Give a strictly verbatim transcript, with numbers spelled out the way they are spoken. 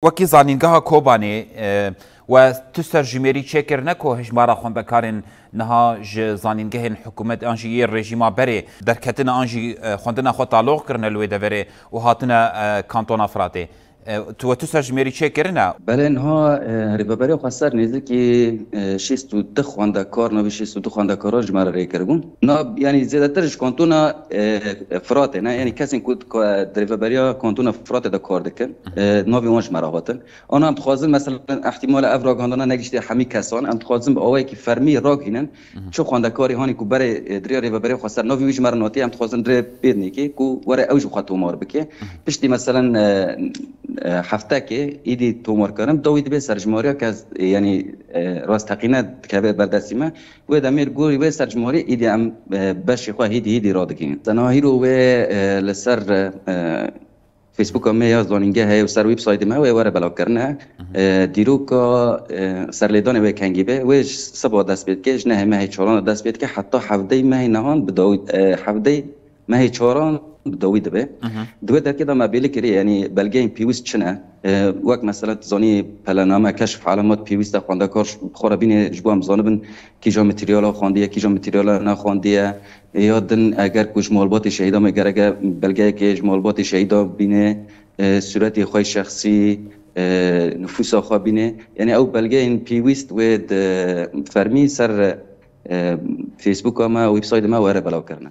Wekî Zanîngeha Kobanê, e, we tu serjimêrî çêkirine ku hejmara xwendekarên niha ji zanîngehên hikûmet an jî yê rejîma berê derketine an jî, e, xwendina xwe taloq kirine li wê deverê û hatine, e, kantona Firatê. E, tu we tu serjimêrî çêkirine? Belê, niha, e, Rêveberiya Xweser nêzîkî, e, şêst û du xwendekar, navê şêst û du xwendekaran ji me re rê kiribûn. Na, yanî zêdetir ji kantona, e, Firatê ne, yanî kesên ku, ku di Rêveberiya Kantona Firatê de kar dikin, e, navê wan ji me re hatin. Ana em dixwazin, meselen, ihtimal e ev ragihandana negihiştiye hemî kesan, em dixwazin bi awayekî fermî ragihînin, çi xwendekarî hanî ku berê, e, di rêya Rêveberiya Xweser navê wî ji me re natiye, em dixwazin rê bêdinê kê ku were ew jî xwe tomar bike. Piştî, meselen, e, e, heftekê êdî tomarkirin, dawî dibe serjimariya kes, e, yanî, e, rasteqîne dikeve ber destî me. Wê demê li gorî wê serjimarî êdî em, e, beşê xwe hêdî hêdî radigihînin. Sena hîro wê, e, li ser, e, Facebooka me ya zanîngehê û ser websaytê me wê were belavkirine. E, dîroka, e, serlêdanê wê kengî be, wê ji siba dest pê dike, ji nehê mehê çaran de dest pê dike, heta hevdeyê mehê nehan bi dawî, e, hevdeyê mehê çaran bi dawî dibe. Di wê derkê de me bêli kiriye, yanî belgeyên pêwîst çi ne? E, wek mesela tu zanî pelename, keşf, elemat pêwîst e, xwendekar bi xwe re bîne, ji bo em zanibin kîja materyala xwendiye, kîja materyala nexwendiye. Ya din, eger ku ji malbatê şehîda me gereke belgeyekê ji malbatê şehîda bîne, e, sûretê xwe şexsî, e, nifûsa xwe bîne. Yanî ew belgeyên pêwîst wê di fermî ser, e, Facebooka me, websaytê me were belavkirine.